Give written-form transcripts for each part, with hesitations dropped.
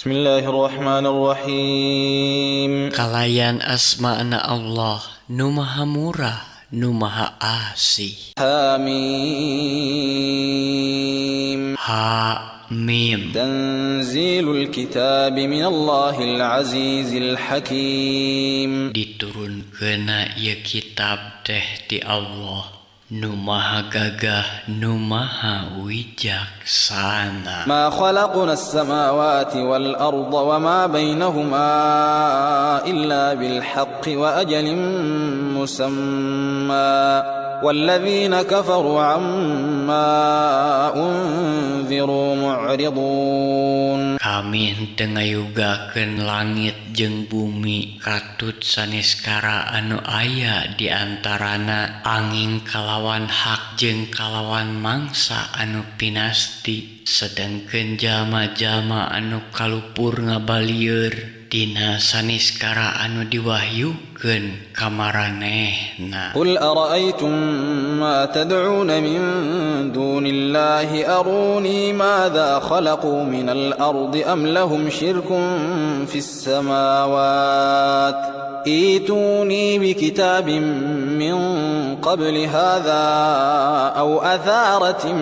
Bismillahirrahmanirrahim. Kalayan asmana Allah nu Maha Murah, nu Maha Asih. Hamim. Ha Mim. Tanzilul kitab minallahil azizil hakim. Diturunkeunna ieu kitab teh ti Allah nu Maha Gagah, nu Maha Wijaksana. Ma khalaqna as-samawati wal arda wa ma bainahuma illa bil haqqi wa ajalin musamma. Walladzina kafaru amma unziru mu'ridun. Kami henteu ngayugakeun langit jeung bumi katut saneskara anu aya di antarana angin kalawan hak jeung kalawan mangsa anu pinasti, sedengkeun jalma-jalma anu kalupur ngabalieur dina saniskara anu diwahyukeun ka maranehna. Qul ara'aytum ma tad'una min dunillahi aruni madza khalaqu minal ardi am lahum syirkun fis samawati ituni bikitabin min qabli hadza aw atharatin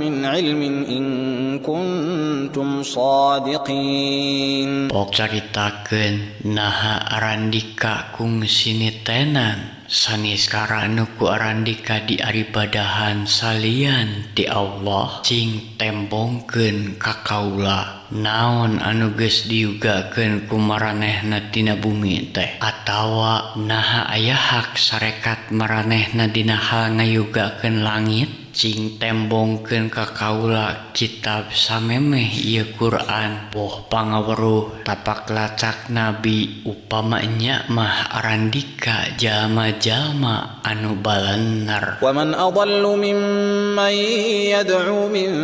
min ilmin in kuntum shadiqin. Pok caritakeun naha arandika kungsi nitenan saniskara anu ku arandika diaribadahan salian ti Allah, cing tembongkeun ka kaula naon anu geus diugakeun ku maranehna tina bumi teh, atawa naha aya hak sarekat maranehna dina hal ngayugakeun langit. Cing tembongkeun ka kaula kitab samemeh ieu Quran boh pangaweruh tapak lacak nabi upama nya mah arandika jalma-jalma anu balener. Wa man adallu mimman yad'u min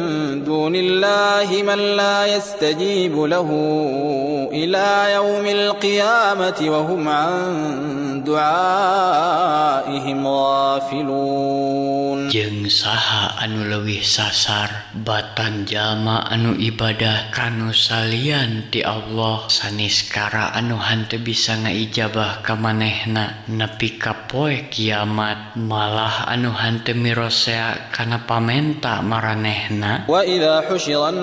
dunillahi man la yastajibu lahu ila yaumil qiyamati wa hum an du'aihim ghafilun. Jeung saha anu leuwih sasar batan jalma anu ibadah kanu salian ti Allah saniskara anu henteu bisa ngaijabah ka manehna nepi ka poe kiamat, malah anu henteu mirosea kana pamenta maranehna. Wa idza husyiran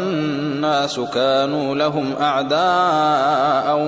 nasu kanu lahum a'daa'an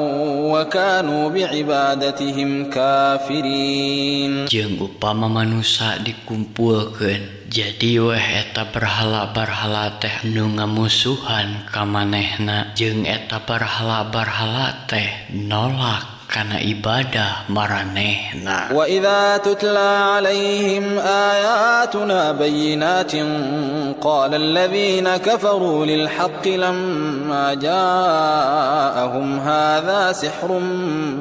wa kanu bi'ibadatihim kafirin. Jeung upama manusa dikumpulkeun jadi weh eta berhala-berhala teh nu ngamusuhan ka manehna, jeung eta berhala-berhala teh nolak kana ibadah maranehna. Wa idza tutla alaihim ayatuna bayyinatin qala alladzina kafaru lil haqqi lamma ja'ahum hadza sihrun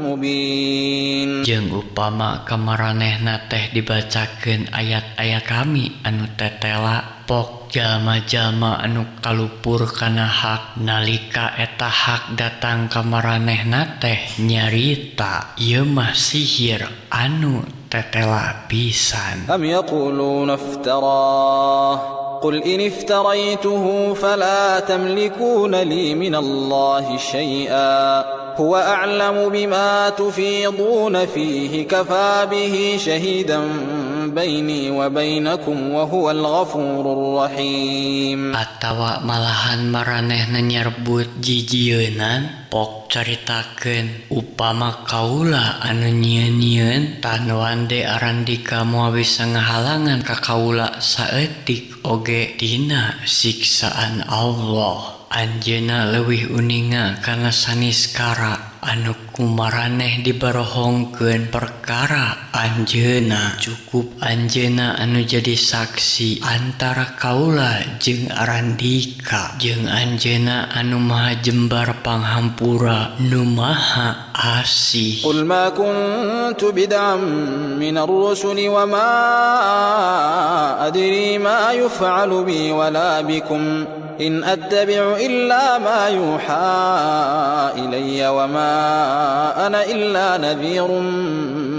mubin. Jeung upama ka maranehna teh dibacakeun ayat-ayat kami anu tetela, pok jalma-jalma anu kalupur kana hak nalika eta hak datang ka maranehna teh nyarita ieu mah sihir anu tetela pisan. Am yaquluna iftarah qul in iftaraytuhu fala tamlikuna li minallahi syai'a huwa a'lamu bima tufiduna fihi kafa bihi syahidan baini wa bainakum wa huwal ghafurur rahim. Atawa malahan maranehna nyarbut jijieunan, pok caritakeun upama kaula anu nyieun-nyieun tanwande arandika moal bisa ngahalangan ka kaula saeutik oge dina siksaan Allah. Anjeunna leuwih uninga kana saniskara anu kumaraneh dibarohongkeun perkara anjeunna. Cukup anjeunna anu jadi saksi antara kaula jeung arandika, jeung anjeunna anu maha jembar panghampura nu maha asih. Qul ma kuntu bid'an minar rusuli wa ma adri ma yuf'alu bi wala bikum in attabi'u illa ma yuha ilayya wa ma ana illa nadhirun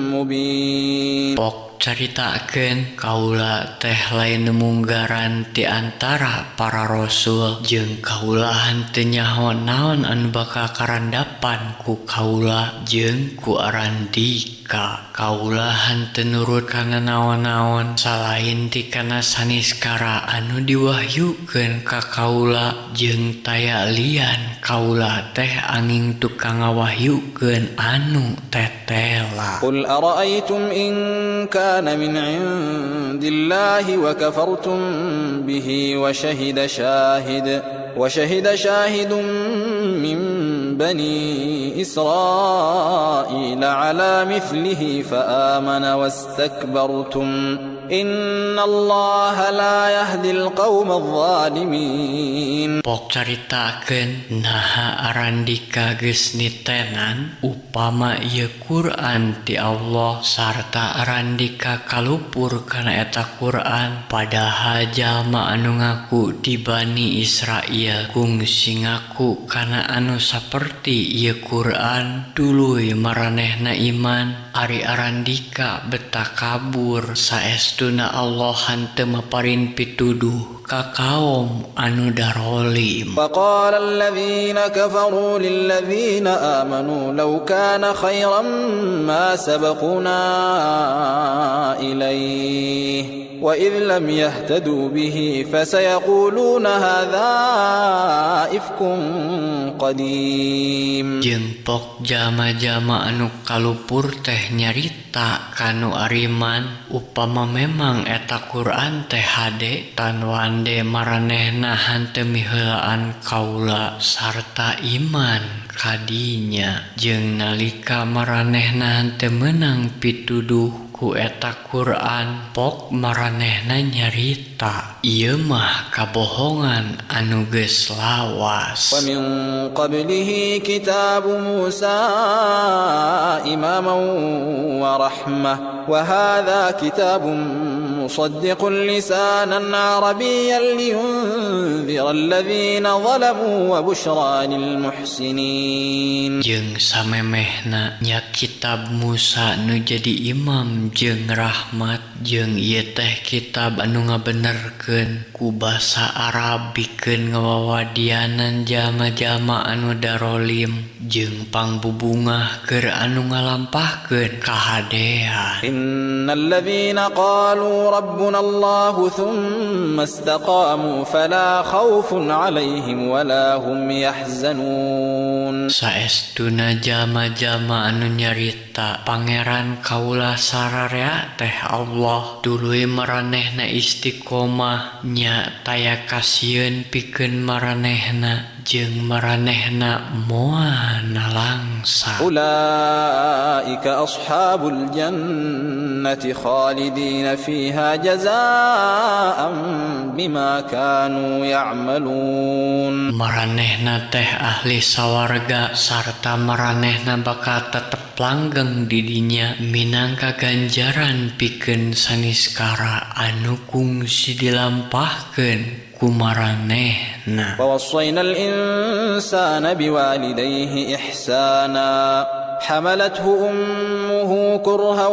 mubin. Pok Pok caritakeun kaula teh lain nu munggaran ti antara para rasul jeung kaula henteu nyaho naon anu bakal karandapan ku kaula jeung ku arandika. Kaula henteu nurut kana naon-naon salain ti kana saniskara anu diwahyukeun ka kaula jeung taya lian kaula teh angin tukang ngawahyukeun anu tetela. قل أرأيتم إن كان من عند الله وكفرتم به وشهد شاهد من بني إسرائيل على مثله فآمن واستكبرتم إن الله لا يهدي القوم الظالمين. Pok caritakeun naha arandika geus nitenan upama ieu Quran ti Allah sarta arandika kalupur kana eta Quran, padahal jalma anu ngaku di Bani Israel kungsi ngaku kana anu saperti ieu Quran tuluy maranehna iman. Ari arandika beta kabur, saestuna Allah henteu maparin pituduh ka kaum anu darolim. وقال الذين كفروا للذين آمنوا لو كان خيرا ما سبقونا إليه وإذ لم يهتدوا به فسيقولون هذا إفك قديم. Jeung pok jalma-jalma anu kalupur teh nyarita kanu ariman, upama memang eta Quran teh hade, tan wande maranehna henteu miheulaan kaula sarta iman kadinya. Jeung nalika maranehna henteu meunang pituduh ku eta Quran, pok maranehna nyarita ieu mah kabohongan anu geus lawas. ومن قبله كتاب موسى إماما ورحمة وهذا كتاب مصدق لسانا عربيا لينذر الذين ظلموا وبشرى للمحسنين. Jeung samemehna nya kitab Musa nu jadi imam jeung rahmat, jeung ieu teh kitab anu ngabenerkeun ku basa Arab pikeun ngawawadianan jalma-jalma anu darolim jeung pangbubungah keur anu ngalampahkeun kahadean. إن الذين قالوا ربنا الله ثم استقاموا فلا خوف عليهم ولا هم يحزنون. Saestuna jalma-jalma anu nyarita Pangeran kaula sararea teh Allah, tuluy maranehna istiqomah, nya taya kasieun pikeun maranehna jeung maranehna moal nalangsa. أولئك أصحاب الجنة خالدين فيها جزاء بما كانوا يعملون. Maranehna teh ahli sawarga sarta maranehna bakal tetep langgeng di dinya minangka ganjaran pikeun saniskara anu kungsi dilampahkeun ku maranehna. ووصينا الإنسان بوالديه إحسانا حملته أمه كرها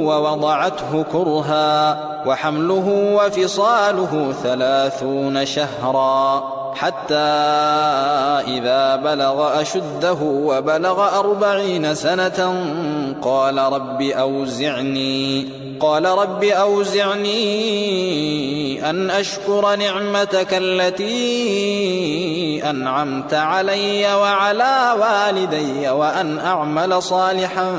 ووضعته كرها وحمله وفصاله 30 شهرا حتى إذا بلغ أشده وبلغ 40 سنة قال رب أوزعني أن أشكر نعمتك التي أنعمت علي وعلى والدي وأن أعمل صالحا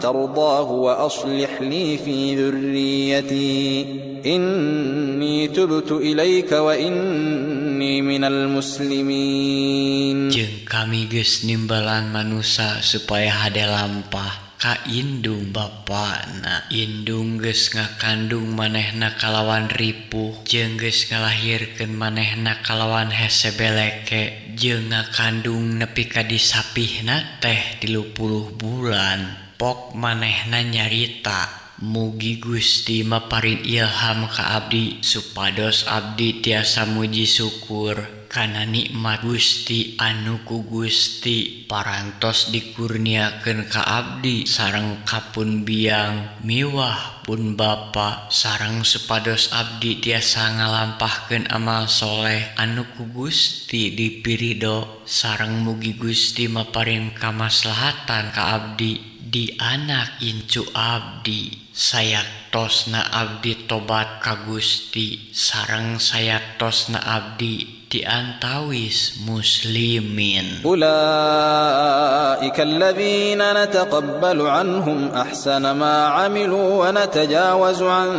ترضاه وأصلح لي في ذريتي إني تبت إليك وإني من المسلمين. Jeung kami geus nimbalan manusa supaya hade lampah ka indung bapana. Indung geus ngakandung manehna kalawan ripuh jeung geus ngalahirkeun manehna kalawan hese beleke jeung ngakandung nepi ka disapihna teh 30 bulan. Pok manehna nyarita, mugi Gusti maparin ilham ka abdi supados abdi tiasa muji syukur Kana nikmat Gusti anu ku Gusti parantos dikurniakeun ka abdi sareng kapun biang miwah pun bapa sareng supados abdi tiasa ngalampahkeun amal soleh anu ku Gusti dipirido sareng mugi Gusti maparin kamaslahatan ka abdi di anak incu abdi. Sayaktosna abdi tobat ka Gusti sareng sayaktosna abdi diantawis muslimin. أولئك الذين نتقبل عنهم أحسن ما عملوا ونتجاوز عن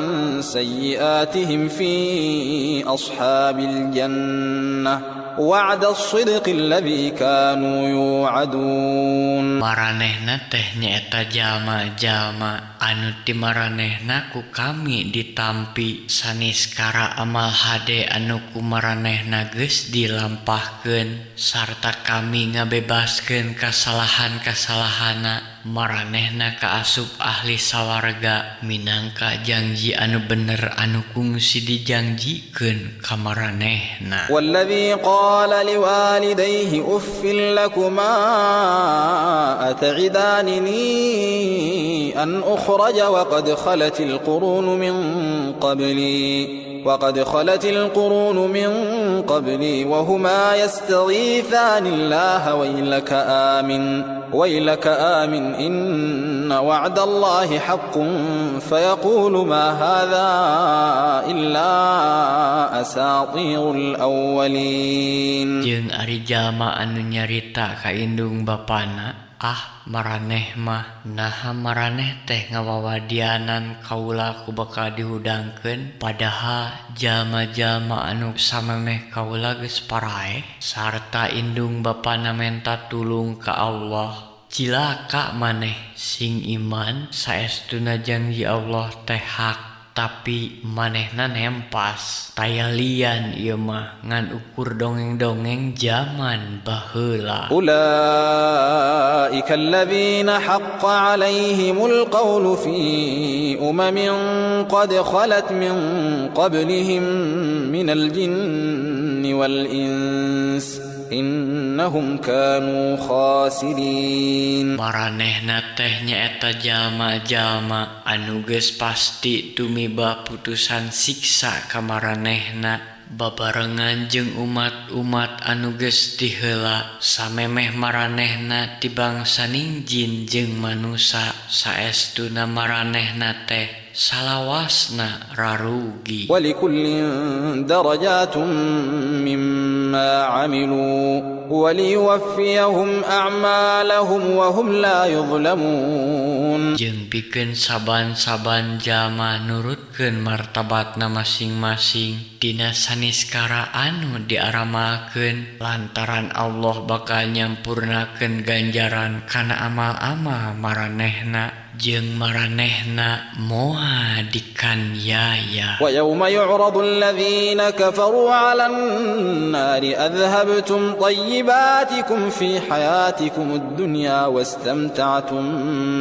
سيئاتهم في أصحاب الجنة وعد الصدق الذي كانوا يوعدون. Maranehna teh nyaeta jalma-jalma anu ti maranehna ku kami ditampi saniskara amal hade anu ku maranehna geus dilampahkeun sarta kami ngabebaskeun kasalahan-kasalahana maranehna kaasup ahli sawarga minangka janji anu bener anu kungsi dijanjikeun ka maranehna. والذي قال لوالديه أف لكما أتعدانني أن أخرج وقد خلت القرون من قبلي وهما يستغيثان الله ويلك آمن إن وعد الله حق فيقول ما هذا إلا أساطير الأولين. Jeung ari jalma anu nyarita ka indung bapana, ah maraneh mah naha maraneh teh ngawawadianan kaula ku bakal dihudangkeun padahal jalma-jalma anu samemeh kaula geus paraeh sarta indung bapana menta tulung ka Allah. Cilaka maneh sing iman saestuna janji Allah teh hak tapi manehna nempas taya lian ieu mah ngan ukur dongeng-dongeng zaman baheula. أولئك الذين حق عليهم القول في أمم قد خلت من قبلهم من الجن والإنس إنهم كانوا خاسرين. Maranehna teh nyaeta jalma-jalma anu geus pasti tumiba putusan siksa ka maranehna babarengan jeung umat-umat anu geus diheula samemeh maranehna ti bangsaning jin jeung manusa saestuna maranehna teh salawasna rarugi. ولكل درجات مما عملوا وليوفيهم أعمالهم وهم لا يظلمون. Jeung pikeun saban-saban jalma nurutkeun martabatna masing-masing dina saniskara anu diaramalkeun lantaran Allah bakal nyampurnakeun ganjaran kana amal-amal maranehna jeung maranehna moal dikaniaya. ويوم يعرض الذين كفروا على النار أذهبتم طيباتكم في حياتكم الدنيا واستمتعتم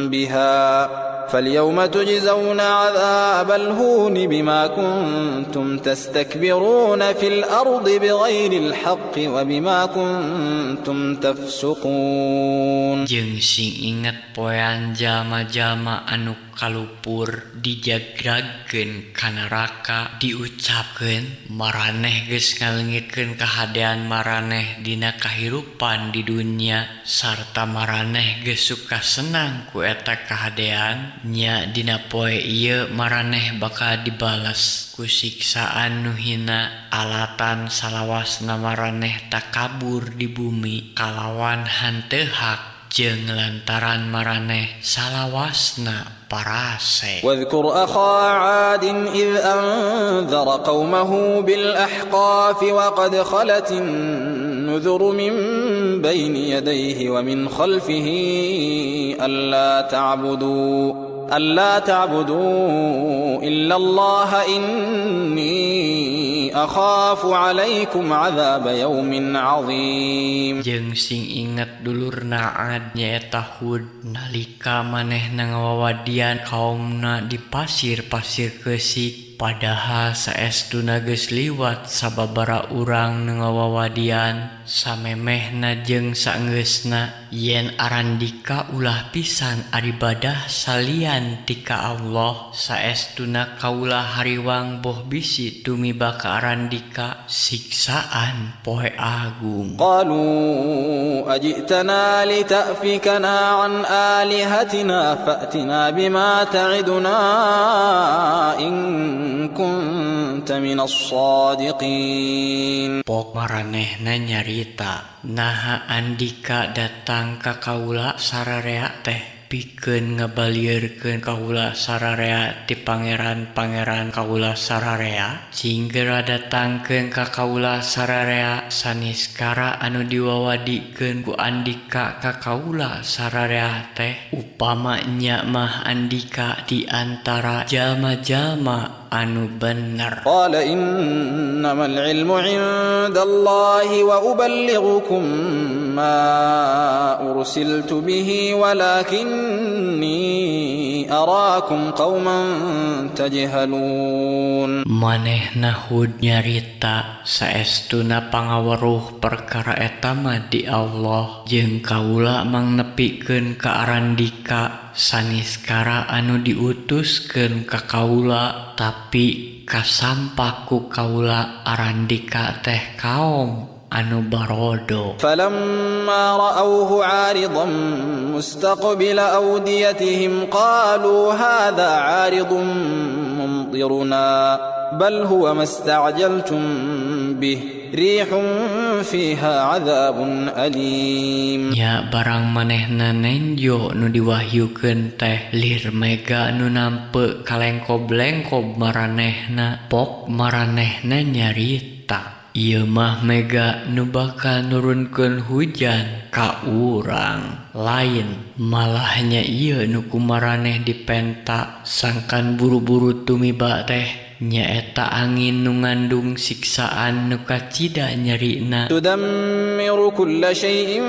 بها فاليوم تجزون عذاب الهون بما كنتم تستكبرون في الأرض بغير الحق وبما كنتم تفسقون. Jeung sing inget poean jalma-jalma anu kalupur dijagragkeun ka neraka diucapkeun maraneh geus ngaleungitkeun kahadean maraneh dina kahirupan di dunya sarta maraneh geus suka senang ku eta kahadean nya dina poe ieu maraneh bakal dibales ku siksaan nu hina alatan salawasna maraneh takabur di bumi kalawan henteu hak jeung lantaran maraneh salawasna parase. واذكر أخا عاد إذ أنذر قومه بالأحقاف وقد خلت النذر من بين يديه ومن خلفه ألا تعبدوا إلا الله إني أخاف عليكم عذاب يوم عظيم. Jeung sing inget dulurna Ad nyaeta Hud nalika manehna ngawawadian kaumna di pasir-pasir keusik Padahal saestuna geus liwat sababaraha urang nu ngawawadian samemehna jeung saenggeusna yen arandika ulah pisan aribadah salian ti ka Allah. Saestuna kaula hariwang boh bisi tumiba ka arandika siksaan poe agung. Qalu ajitana lita'fikana an alihatina fa'tina bima ta'iduna in kunta minas shadiqin. Pok maranehna nyarita naha andika datang ka kaula sararea teh pikeun ngabalieurkeun kaula sararea ti pangeran-pangeran kaula sararea, cing geura datangkeun ka kaula sararea saniskara anu diwawadikeun ku andika ka kaula sararea teh. Upama nya mah andika di antara jalma-jalma anu bener. Qala innamal ilmu indallahi wa uballighukum ma ursiltu bihi walakinni arakum qauman tajhalun. Manehna Hud nyarita saestuna pangaweruh perkara eta mah di Allah jeung kaula mangnepikeun ka arandika saniskara anu diutuskeun ka kaula, tapi kasampaku kaula arandika teh kaum anu barodo. Falamma ra'awhu 'aridan mustaqbila awdiyatihim qalu hadha 'aridun mumtiruna bal huwa masta'jaltum bih rihun fiha 'adzabun alim. Ya barang manehna nenjo nu diwahyukeun teh lir mega nu nampe kalengkob-lengkob maranehna, pok maranehna nyarita ieu mah mega nu bakal nurunkeun hujan ka urang. Lain malahnya ieu nu kumaraneh dipenta sangkan buru-buru tumiba teh nyaeta angin nu ngandung siksaan nu kacida nyerina. Tudammiru kulla syai'in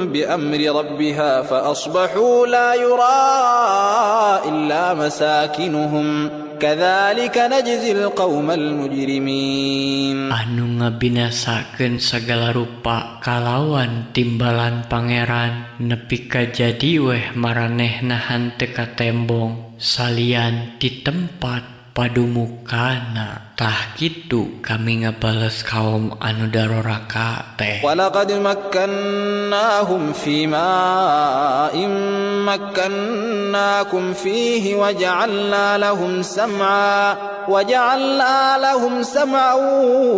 bi amri rabbiha fa asbahu la yura illa masakinuhum kadzalika najzil qaumal mujrimin. Anu ngabinasakeun sagala rupa kalawan timbalan pangeran nepi ka jadi weh maranehna henteu katembong salian ti tempat padumukana. Tah kitu kami ngabales kaum anu daroraka teh. Walaqad makkannahum fi ma'in makkannakum fihi waja'alna lahum sam'a waja'alna lahum sam'an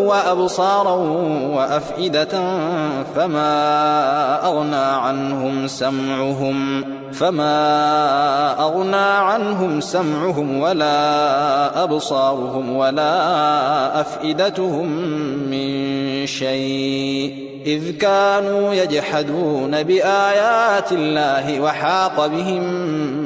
wa absaran wa af'idatan fama aghna 'anhum sam'uhum fama aghna 'anhum sam'uhum wala absaruhum wala af'idatuhum min syai' idh kanu yajhaduna biayati llahi wa haqa bihim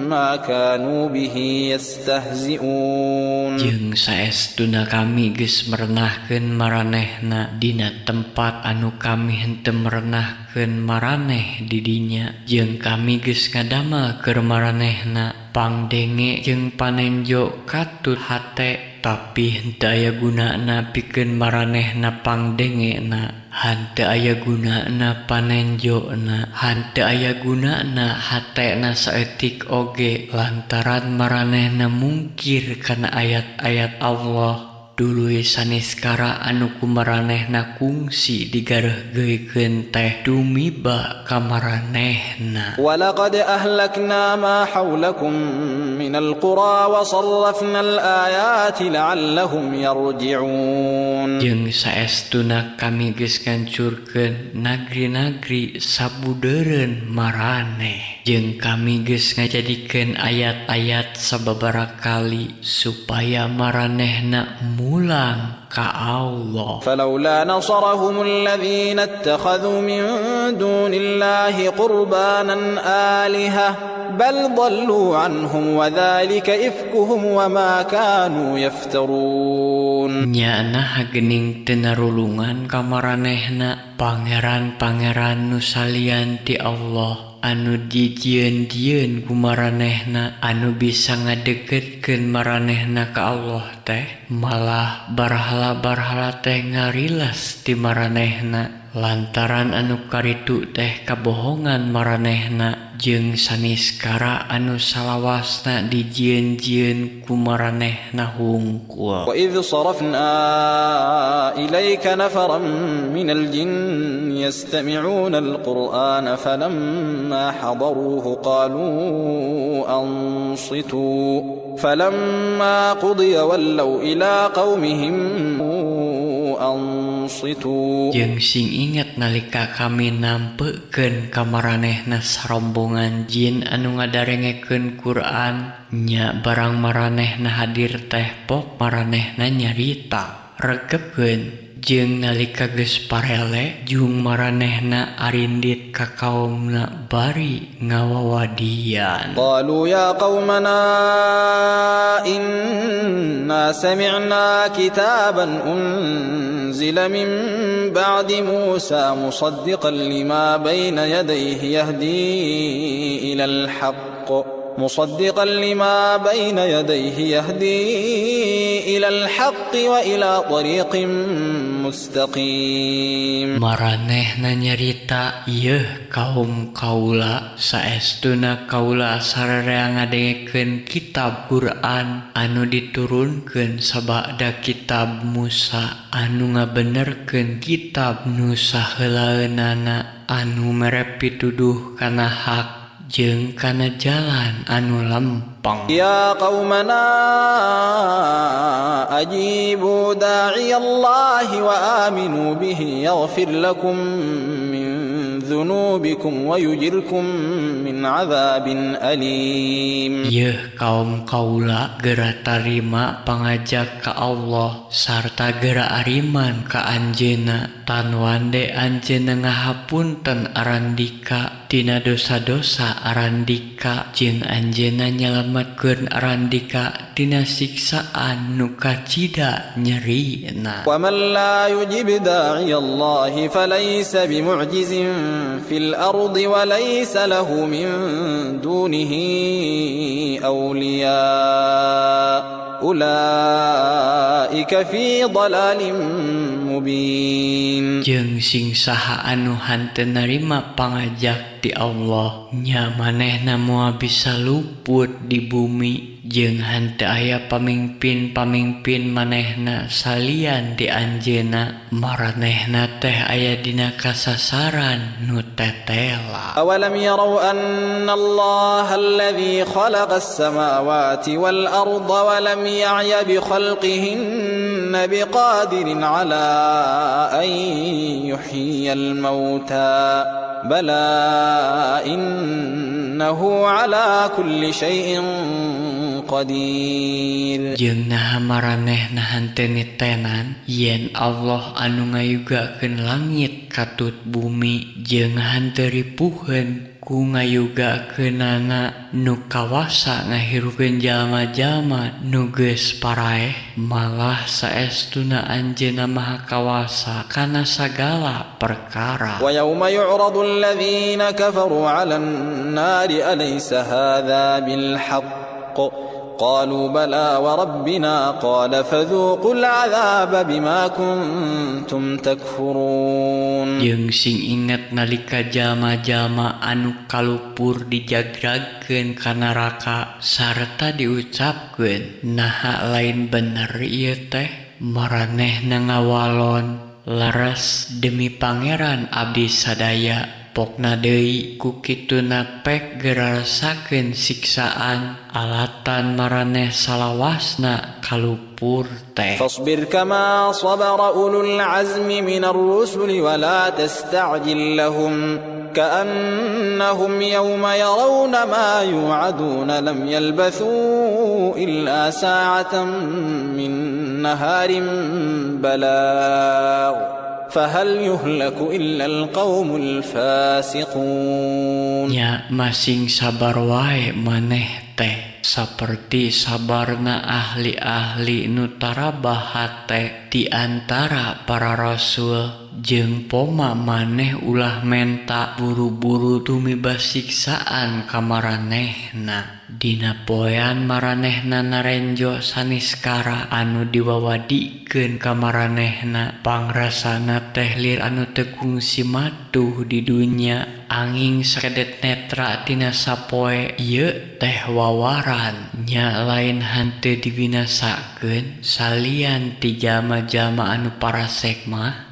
ma kanu bihi yastahzi'un. Jeung saestuna kami geus merenahkeun maranehna dina tempat anu kami henteu merenahkeun maraneh di dinya, jeung kami geus ngadamel keur maranehna pangdenge jeung panenjo katut hate, tapi henteu aya gunana pikeun maranehna pangdengena, henteu aya gunana panenjona, henteu aya gunana hatena saeutik oge lantaran maranehna mungkir kana ayat-ayat Allah. Duluy saniskara anu kumaranehna kungsi digareuhgeukeun teh dumiba ka maranehna. Walaqad ahlakna ma haulakum minal qura wa sarrafna al-ayati la'allahum yarji'un. Jeung saestuna kami geus ngancurkeun nagri-nagri sabudeureun maraneh, jeung kami geus ngajadikeun ayat-ayat sababaraha kali supaya maranehna mulang ka Allah. Falaula nasarahum alladhina ittakhadhu min dunillahi qurbanan alihah bal dhallu anhum wa dhalika ifkuhum wa ma kanu yaftarun. Nyana hagening teu narulungan ka maranehna Pangeran-pangeran nu salian ti Allah anu dijieun-jieun ku maranehna anu bisa ngadeketkeun maranehna ka Allah teh, malah barhala-barhala teh ngarilas ti maranehna lantaran anu karitu teh kabohongan maranehna jeung saniskara anu salawasna dijieun-jieun ku maranehna hungkul. وإذ صرفنا إليك نفرا من الجن يستمعون القرآن فلما حضروه قالوا أنصتوا فلما قضي ولوا إلى قومهم أنصتوا. Jeung sing inget nalika kami nampekeun ka maranehna sarombongan jin anu ngadarengekeun Quran, nya barang maranehna hadir teh pok maranehna nyarita, "Regepkeun." Jeung nalika geus parele, jung maranehna arindit ka kaumna bari ngawawadian. قالوا يا قومنا إنا سمعنا كتابا أنزل من بعد موسى مصدقا لما بين يديه يهدي إلى الحق مصدقا لما بين يديه يهدي إلى الحق وإلى طريق مستقيم. Maranehna nyarita, "Yeuh kaum kaula, saestuna kaula sararea ngadengekeun kitab Quran anu diturunkeun sabada kitab Musa, anu ngabenerkeun kitab nu saheulaeunana, anu mere pituduh kana hak jeung kana jalan anu lempeng." يا قومنا أجيبوا داعي الله وآمنوا به يغفر لكم من ذنوبكم ويجركم من عذاب أليم. Yeuh kaum kaula, gera tarima pangajak ka Allah sarta gera ariman ka Anjeunna, tan wande Anjeunna ngahapunten arandika tina dosa-dosa arandika jeung Anjeunna nyalametkeun arandika tina siksaan nu kacida nyerina. ومن لا يجب داعي الله فليس بمعجز في الأرض وليس له من دونه أولياء أولئك في ضلال مبين. Jeung sing saha anu henteu narima pangajak ti Allah, nya manehna moal bisa luput di bumi jeung henteu aya pamingpin-pamingpin manehna salian ti Anjeunna. Maranehna teh aya dina kasasaran nu tetela. أولم يروا أن الله الذي خلق السماوات والأرض ولم يعي بخلقهن بقادر على أن يحيي الموتى بلى إنه على كل شيء قدير. Jeung naha maranehna henteu nitenan yen Allah anu ngayugakeun langit katut bumi jeung henteu ripuheun ku ngayugakeunana, nu kawasa ngahirupkeun jalma-jalma nu geus paraeh? Malah saestuna Anjeunna Maha Kawasa kana sagala perkara. ويوم يعرض الذين كفروا على النار أليس هذا بالحق قالوا بلى وربنا قال فذوقوا العذاب بما كنتم تكفرون. Jeung sing inget nalika jalma-jalma anu kalupur dijagragkeun ka neraka sarta diucapkeun, "Naha lain bener ieu teh?" Maranehna ngawalon, "Leres, demi Pangeran abdi sadaya." Pokna deui, ku kituna pek gera rasakeun siksaan alatan maraneh salawasna kalupur teh. فاصبر كما صبر أولو العزم من الرسل ولا تستعجل لهم كأنهم يوم يرون ما يوعدون لم يلبثوا إلا ساعة من نهار بلاغ فهل يهلك إلا القوم الفاسقون. Nya masing sabar wae maneh teh saperti sabarna ahli-ahli nu tarabah hate di antara para rasul. Jeung poma maneh ulah menta buru-buru tumibas siksaan ka maranehna. Dina poean maranehna narenjo saniskara anu diwawadikeun ka maranehna, pangrasana teh lir anu teu kungsi matuh di dunya, anging sakedet netra tina sapoe ieu teh wawaran nya lain henteu dibinasakeun salian ti jalma-jalma anu parasek mah.